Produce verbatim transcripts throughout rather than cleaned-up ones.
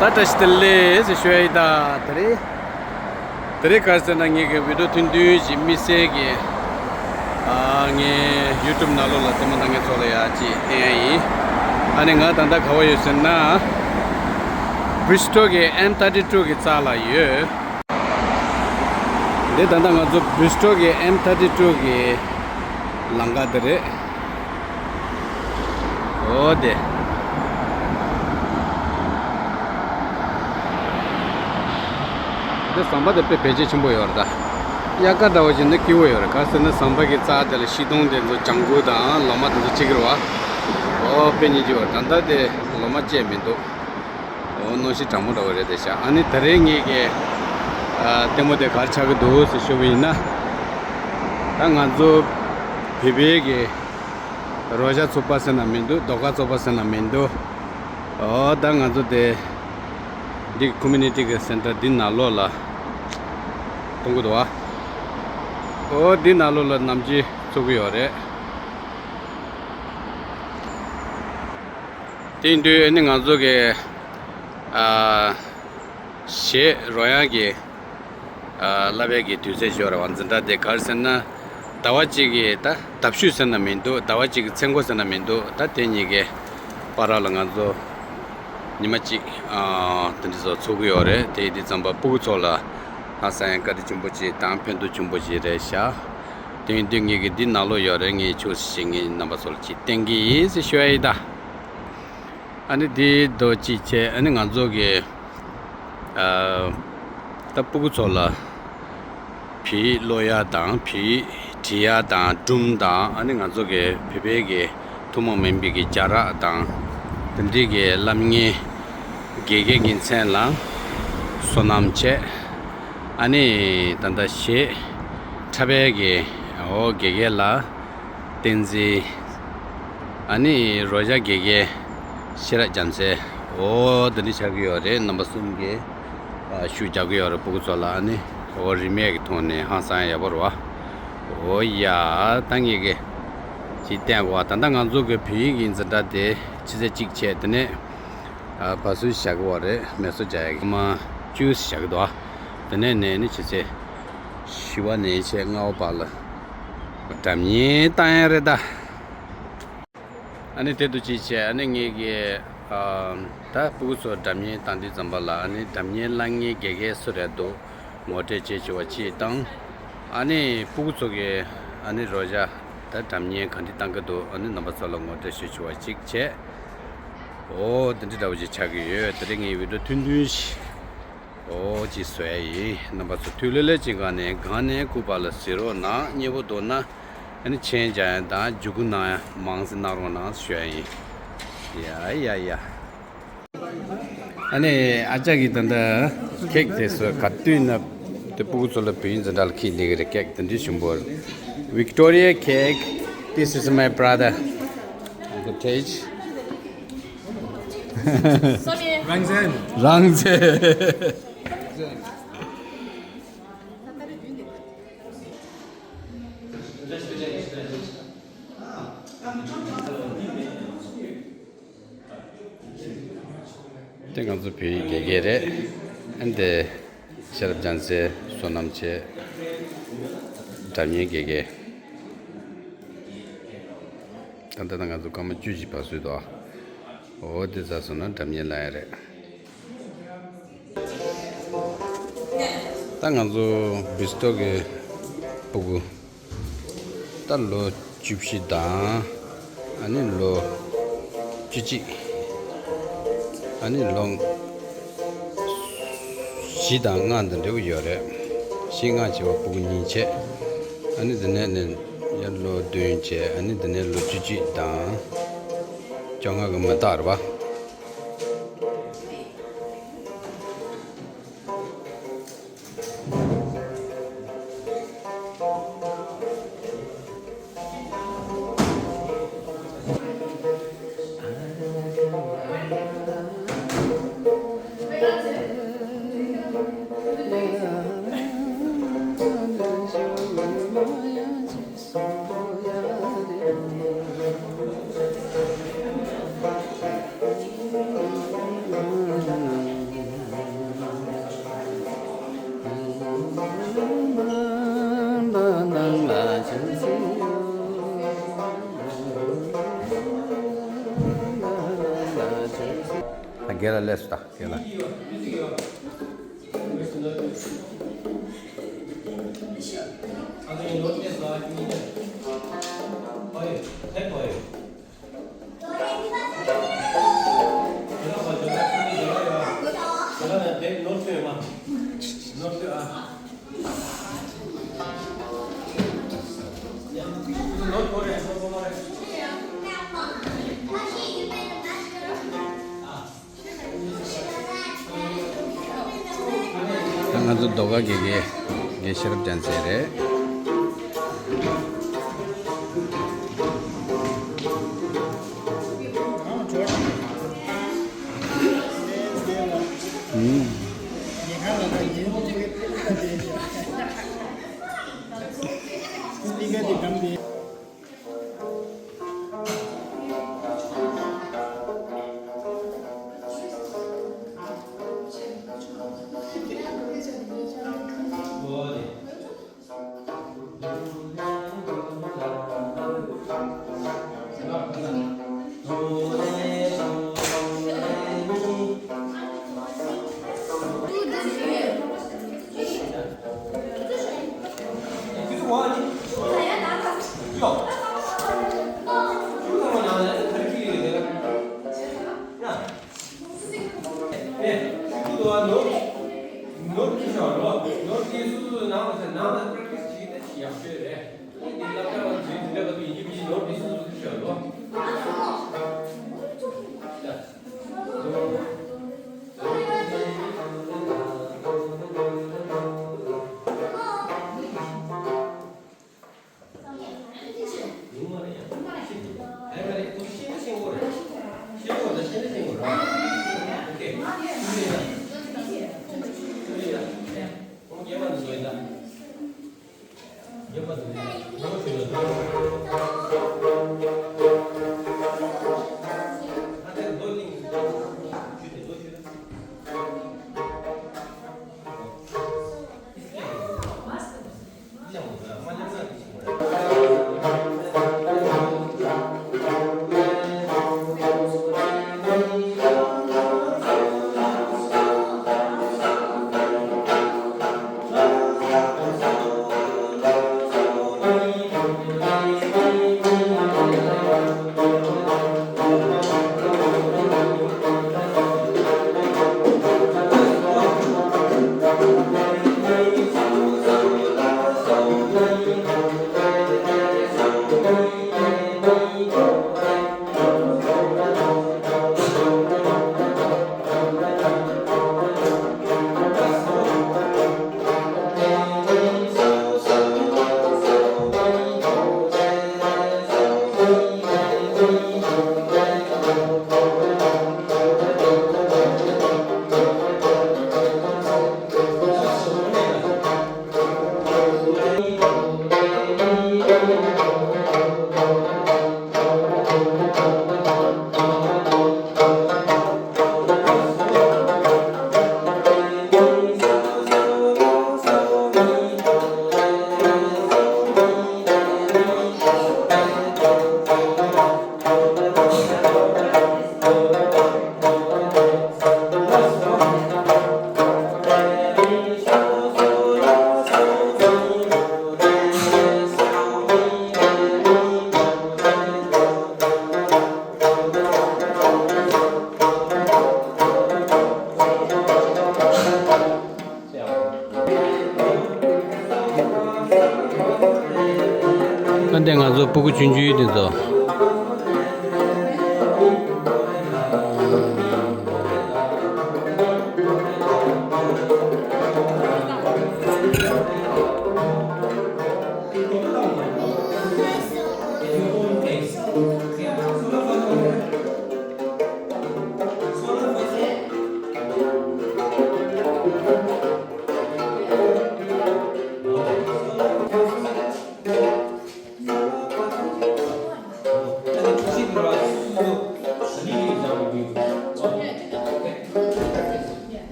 ད་བཀྲ་ཤིས་བདེ་ལེགས་ཞེས་ཞུ་ཡ་ཡིན། ད་དེ་རིང་དེ་རིང་ག་རེ་ཟེར་ན། ངེད་ཀྱི་བི་ཌིའོ་ཐུང་ཐུང་ཞིག་དམིགས་བསལ་གྱི་ཨ་ངའི་ཡུ་ཊུབ་ནང་ལོགས་ལ་ལྟད་མོ་ལྟ་མཁན་ཚོ་ལ་ཡ་ཅིག་སྟོན་ཡ་ཡིན། ཨ་ནི་ང་ད་ལྟ་ག་པར་ཡོད་ཟེར་ན། བྷི་རི་སི་ཊོལ་གྱི་ཨེམ་ཐར་ཊི་ཊུ་གི་རྩ་ལ་ཡོད། འདི་ད་ལྟ་ང་ཚོ་བྷི་རི་སི་ཊོལ་གྱི་ཨེམ་ཐར་ཊི་ཊུ་གི་ལམ་ཁ་འདི་རེད། འོ་དེ། འདི་ཟམ་པ་དེ་དཔེ་བེད་སྤྱོད་ཆེན་པོ་ཡོད་རེད་ད། དབྱར་ཁ་འདྲ་བོ་ཞིག་ན་སྐྱིད་པོ་ཡོད་རེད། ག་ཟེར་ན་ཟམ་པ་གི་རྩ་དེ་ལ་ཤིང་སྡོང་དེ་ཚོ། ལྗང་གུ་དང་ལོ་མ་དེ་ཚོ་བྱེད་ཀྱི་རེད་བ། འོ་དཔེ་སྙིང་རྗེ་པོ། ད་ལྟ་དེ་ལོ་མ་བཅད་མི་འདུག་འོ་གནམ་གཤིས་གྲང་མོ་འདྲ་བོ་རེད་དེ་ཤག་ཨ་ནི་དེ་རིང་ངེད་ཀྱི་ཨ་ལྟད་མོ་དེ་ག་རེ་ཆགས་ཀྱི་འདུག་ཟེར་ཞུ་བ་ཡིན་ན། ད་ང་ཚོ་བོད་པའི་གི་རོ་ཇ་ཚོགས་པ་ཟེར་ན་མི་འདུག་རྡོ་ཁ་ཚོགས་པ་ཟེར་ན་མི་འདུག་འོ་ད་ང་ཚོ་དེ་འདི་ཀོ་མུ་ནི་ཊི་གི་སེན་ཊར་འདི་ནང་ལོགས་ལ་གཏོང་གི་འདུག་བ། འོ་འདི་ནང་ལོགས་ལ་ནམ་རྒྱུན་ཚོགས་ཀྱི་ཡོད་རེད། དེ་ཡིན་དུས་ཨ་ནི་ང་ཚོ་གི་ཨ་གཞས་རོལ་དབྱངས་ཀྱི་ཨ་བསླབ་པའི་གི་དུས་ཚོད་ཞིག་ཡོད་རེད་བ། འཛིན་གྲྭ་དེ་ག་རེ་ཟེར་ན། ཟླ་བ་གཅིག་གི་ད་ཟླ་བཤུས་ཟེར་ན་མི་འདུག་ཟླ་བ་གཅིག་གི་ཚེས་འགོ་ཟེར་ན་མི་འདུག་ད་དེ་གཉིས་ཀའི་བར་ལ་ང་ཚོ་ཉི་མ་གཅིག་ཨ་དེ་འདྲ་ཚོ་ཚོགས་ཀྱི་ཡོད་རེད། དེ་ཡིན་དུས་ཙམ་པ་སྤུ་གུ་ཚོ་ལ་ཧ་ས་ཡང་བཀའ་དྲིན་ཆེན་པོ་ཅིག་དང་ཕན་ཐོགས་ཆེན་པོ་ཅིག་རེད་ཤག་དེ་ཡིན་དུས་ངེད་ཀྱི་འདི་ནང་ལོགས་ཡོད་རེད། ངས་ཆོག་ཤེས་ངས་རྣམ་པ་ཚོ་ལ་ཅིག་བསྟན་གྱི་ཡིན་ཟེར་ཞུ་ཡ་ཡིན་ད། ཨ་ནི་འདི་རྡོ་གཅིག་བྱས། ཨ་ནི་ང་ཚོ་གི་ཨ་ད་སྤུ་གུ་ཚོ་ལ་བོད་ཡིག་ཀློག་ཡ་དང་བོད་ཡིག་འབྲི་ཡ་དང་སྒྲུང་དང་། ཨ་ནི་ང་ཚོ་གི་བོད་པའི་གི་ཐུན་མོང་མིན་པའི་གི་རྒྱ་ར་དང་དེ་འདྲའི་གི་སློབ་གཉེར་དགེ་རྒན་གྱི་མཚན་ལ་བསོད་ནམས་བྱས། ཨ་ནི་ད་ལྟ་གཞས་འཁྲབ་པའི་གི་འོ་དགེ་རྒན་ལ་བསྟན་འཛིན། ཨ་ནི་རོལ་ཆ་དགེ་རྒན་ཤེས་རབ་རྒྱལ་མཚན། འོ་འདི་འདྲ་ཆགས་ཀྱི་ཡོད་རེད། རྣམ་པ་གསུམ་གྱིས་ཨ་ཤུགས་རྒྱག་གི་ཡོད་རེད་སྤུ་གུ་ཚོ་ལ། ཨ་ནི་འོ་རིན་མེད་ཀྱི་ཐོག་ནས་ཧང་སང་ཡག་པོ་རེད་བ། འོ་ཡ། ད་ངེད་ཀྱིས་ཅིག་བསྟན་དགོས་བ། ད་ལྟ་ང་ཚོ་གི་བོད་ཡིག་གི་འཛིན་གྲྭ་དེ་ཕྱི་ཚེས་གཅིག་བྱས། དེ་ནས་ཨ་བར་སྲུང་བཞག་གི་ཡོད་རེད། མེ་སོར་རྒྱག་ཡག་སྐར་མ་བཅུ་བཞག་གི་འདུག་ཨ་དེ་ནས་ནས་ནི་ཕྱི་ཚེས་བཞི་པ་ནས་བྱས་ལྔ་པ་བར་ལ་སྒྲ་སྙན་བཏང་ཡ་རེད་ད། ཨ་ནི་དེ་དུ་ཅི་བྱས། ཨ་ནི་ངེད་ཀྱི་ཨ་ད་སྤུ་གུ་ཚོ་སྒྲ་སྙན་བཏང་དུས་ཙམ་པ་ལ། ཨ་ནི་སྒྲ་སྙན་བླངས་མཁན་དགེ་རྒན་སུ་རེད་འདུག་ངོ་སྤྲོད་བྱེད་ཆོག་པ་ཅིག་དང་། ཨ་ནི་སྤུ་གུ་ཚོ་གི་ཨ་ནི་རོལ་ཆ་ད་སྒྲ་སྙན་ག་འདྲ་བཏང་གི་འདུག་ཨ་ནི་རྣམ་པ་ཚོ་ལ་ངོ་སྤྲོད་ཞུ་ཆོག་པ་ཅིག་བྱས། འོ་དེ་འདྲ་འདྲ་བོ་ཅིག་ཆགས་ཀྱི་ཡོད། དེ་རིང་ངའི་བི་ཌིའོ་ཐུང་ཐུང་ཞིག་འོ་ཅིག་བཟོ་ཡ་ཡིན། རྣམ་པ་ཚོ་ཐུགས་ལེ་ལེ་ཅིག་གང་ནས་གང་ནས་སྐུ་པར་ལ་གཟིགས་རོགས་གནང་། མཉེས་པོ་འདུག་ན་ཨ་ནི་མཆན་རྒྱག་ཡ་དང་བརྒྱུད་སྐུར་གནང་ཡ་མང་ཙམ་གནང་རོགས་གནང་ཞུ་ཡ་ཡིན། ཡ་ཡ་ཡ། ཨ་ནི་ཨ་ཅག་གིས་ད་ལྟ་ཁེག་དེ་ཚོ་ག་དུས་ན་དེ་སྤུ་གུ་ཚོ་ལ་བོད་ཡིག་འཛིན་གྲྭ་ལ་ཁྱེར་སླེབས་ཀྱི་རེད། ཁེག་དེ་འདྲའི་ཞིམ་པོ། Victoria cake, this is my brother. The taste. རང་བཙན། རང་བཙན། དེ་ང་ཚོ་བོད་ཡིག་དགེ་རྒན་རེད། ཨ་ནི་དེ་ཤེས་རབ་རྒྱལ་མཚན་བསོད་ནམས་བྱས། སྒྲ་སྙན་དགེ་རྒན། ད་ལྟ་ང་ཚོ་སྐར་མ་བཅུ་ཅིག་བར་སྲུང་འདུག་ཨ། འོ་དེ་ཚར་སོང་ན་སྒྲ་སྙན་བླང་ཡ་རེད། ད་ང་ཚོ་བྷི་རི་སི་ཊོལ་གྱི་སྤུ་གུ་ད་ལོ་བཅུ་བཞི་དང་། ཨ་ནི་ལོ་བཅུ་གཅིག་ཨ་ནི་ལོ་བཞི་དང་ལྔ་འདི་འདྲ་བོ་ཡོད་རེད། བཞི་ལྔ་བྱས་པ་སྤུ་གུ་གཉིས་བྱས། ཨ་ནི་འདི་ནས་ནས་ཡར་ལོ་བདུན་བྱས། ཨ་ནི་འདི་ནས་ལོ་བཅུ་གཅིག་དང་བཅོ་ལྔ་གི་མི་རྟག་རེད་པ། རྒན་ལགས་སླེབས་སོང་ད། རྒན་ལགས། ད་ང་ཚོ་ཟློས་གར་དགེ་རྒན་དགེ་ཤེས་རབ་རྒྱལ་མཚན་རེད། ཨུམ། ད་འདི་ང་ཚོ་སྤུ་གུ་ཆུང་ཆུང་དེ་ཚོ།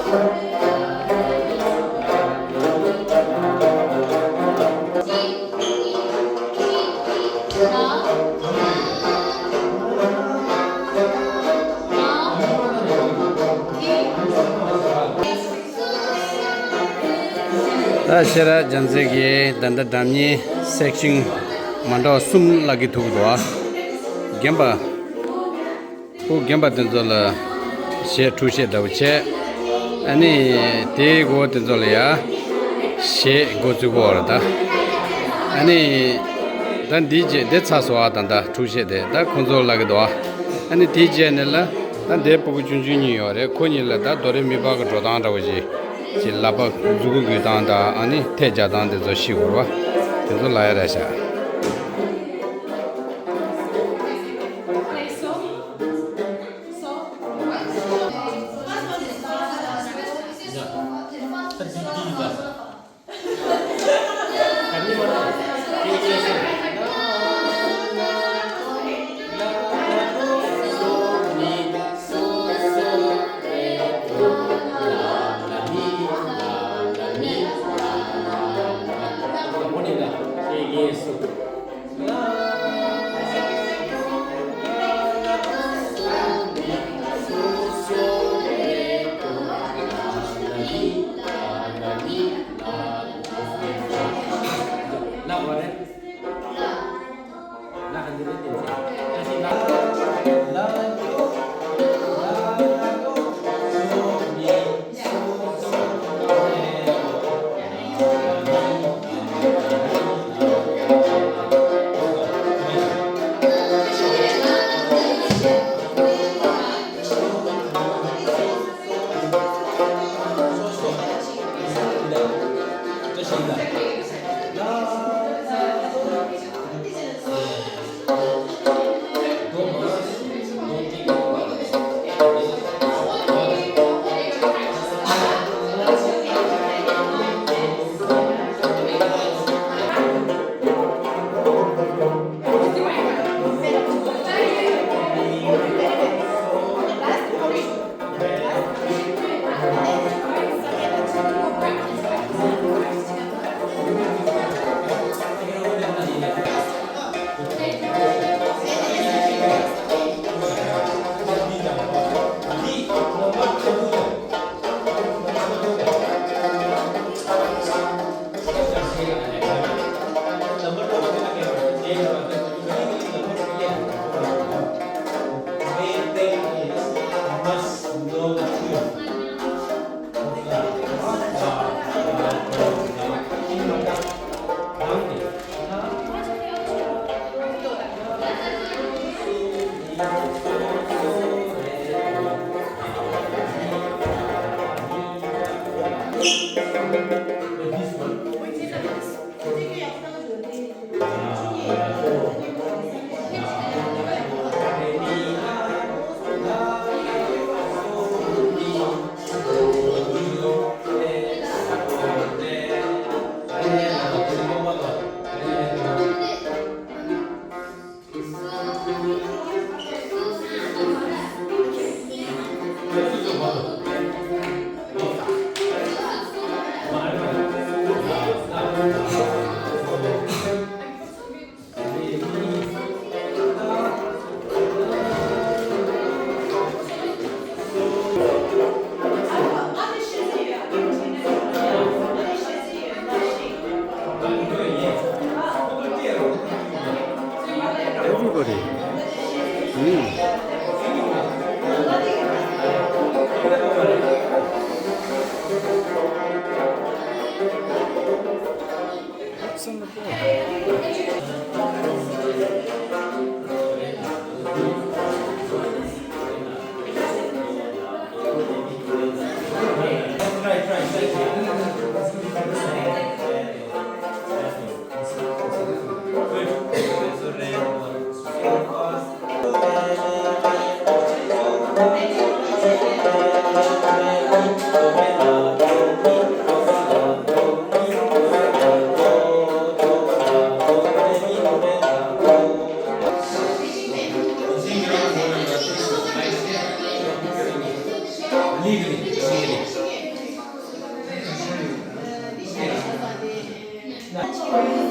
ད་ཤེས་རབ་རྒྱལ་མཚན་གྱིས་ད་ལྟ་སྒྲ་སྙན་སེག་ཤན་མ་འདྲ་བ་གསུམ་བཀླག་གི་ཐུག་འདུག་ཨ། རྒན་པ། ཁོ་རྒན་པ་དེ་ཚོ་ལ་གཞས་འཁྲུག་གཞས་འདྲ་བོ་བྱས། ཨ་ནི་དེའི་མགོ་དེ་ཚོ་ལ་ཡ་གཞས་འགོ་བཙུགས་པ་རེད་ད། ཨ་ནི་ད་འདིའི་རྗེས་འདི་ཚར་སོང་ཨ། ད་ད་འཁྲུག་གཞས་དེ་ད་ཁོང་ཚོ་ལ་གི་འདུག་ཨ། ཨ་ནི་དེའི་རྗེས་ནས་ལ་ད་འདིའི་སྤུ་གུ་ཆུང་ཆུང་གཉིས་ཡོད་རེད། ཁོ་གཉིས་ལ་ད་དོ་རེ་མི་ཕ་གི་འགྲོ་སྟངས་འདྲ་བོ་ཞིག་ཅིག་ལག་པ་མཛུ་གུ་འགུལ་སྟངས་དང་ཨ་ནི་ཐལ་རྒྱག་སྟངས་དེ་ཚོ་ཤེས་དགོས་རེད་བ། དེ་ཚོ་ལ་ཡ་ར་ཤག Everybody. Mm. What's on the board? Yeah.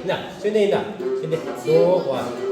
ན། ཆོས་ནས་ཡིན་ན། ཆོས་ནས་ལོ་བ།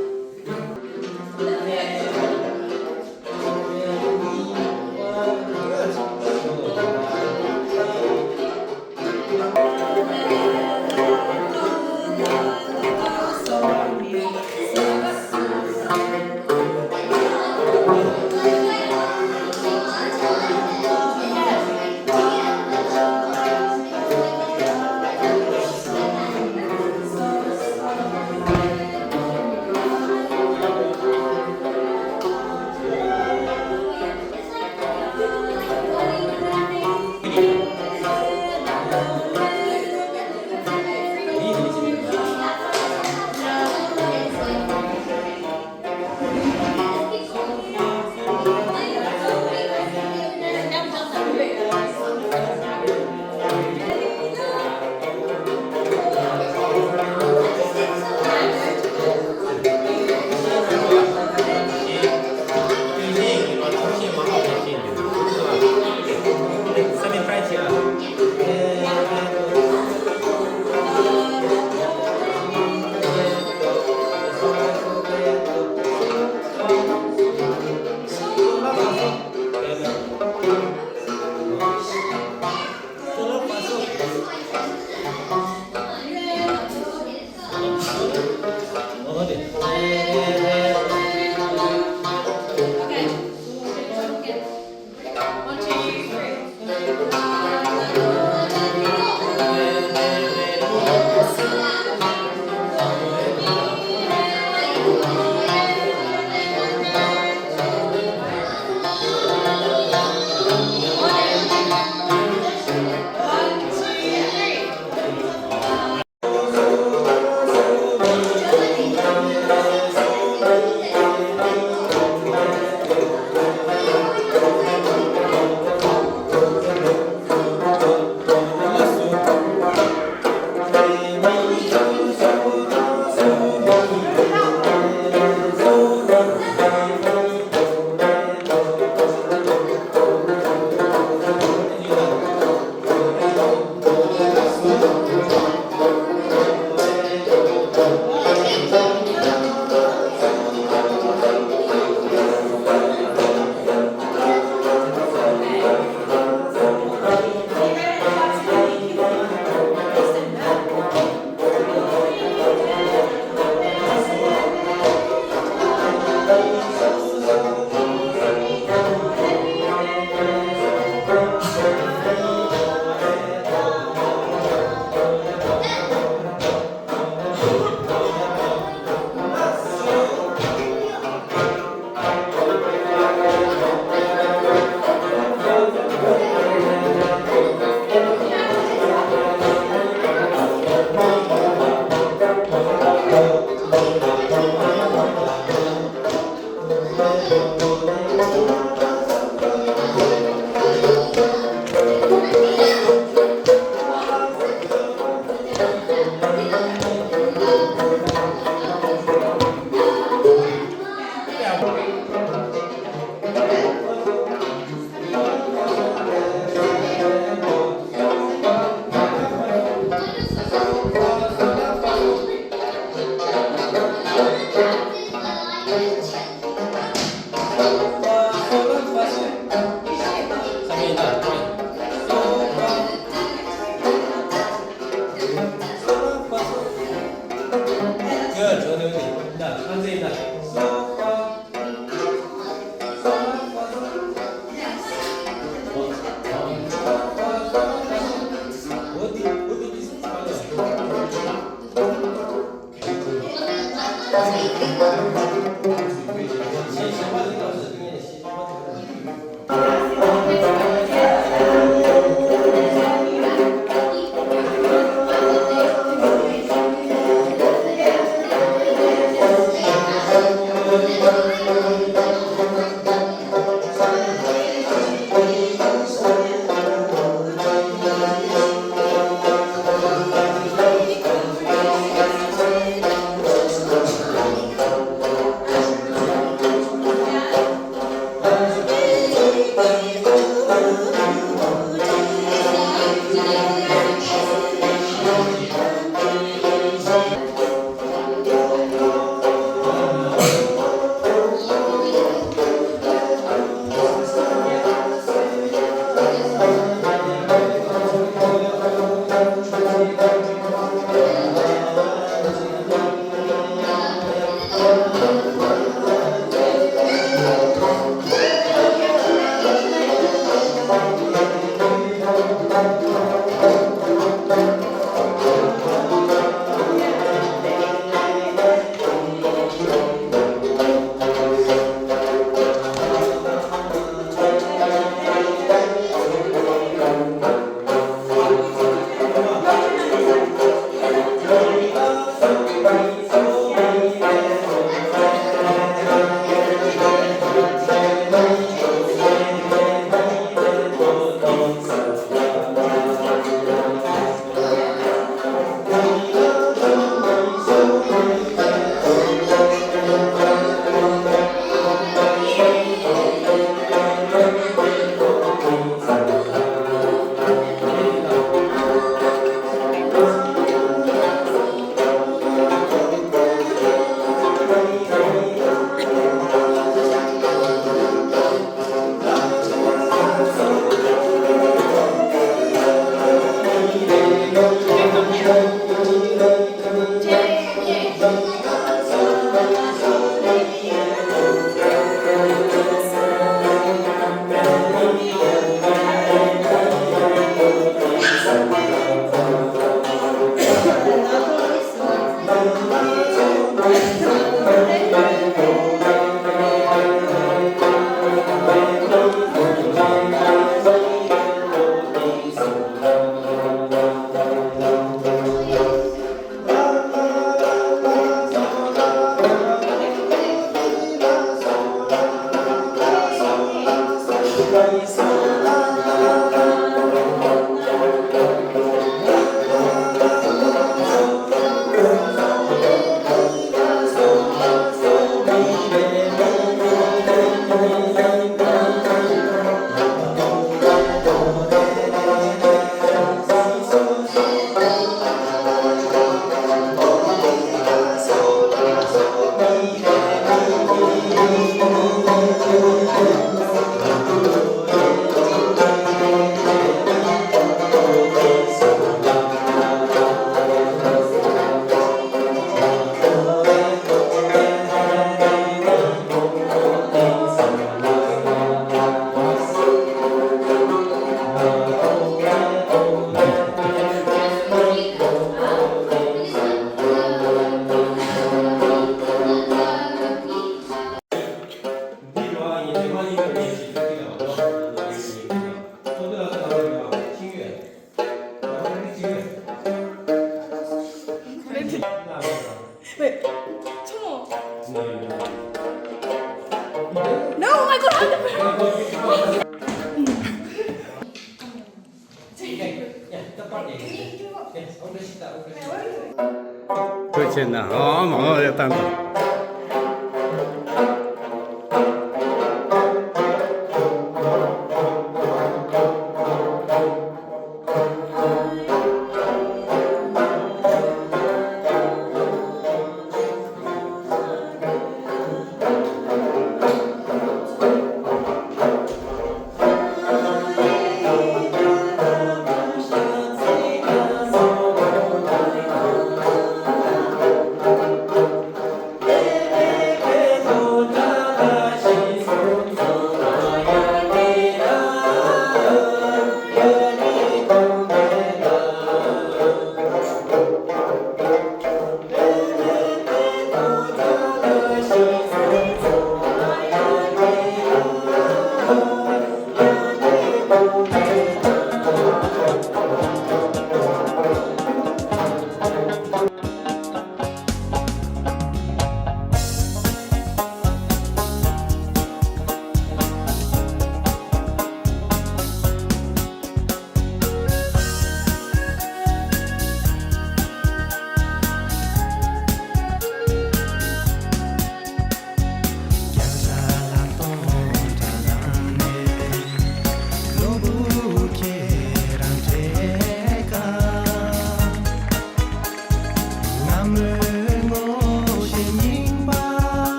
Wait, wait. Come on. No, oh my God, I'm the ཐུགས་ཆེ་ན་ཨོ་མ་ཨོ་རེ་བཏང་དང་།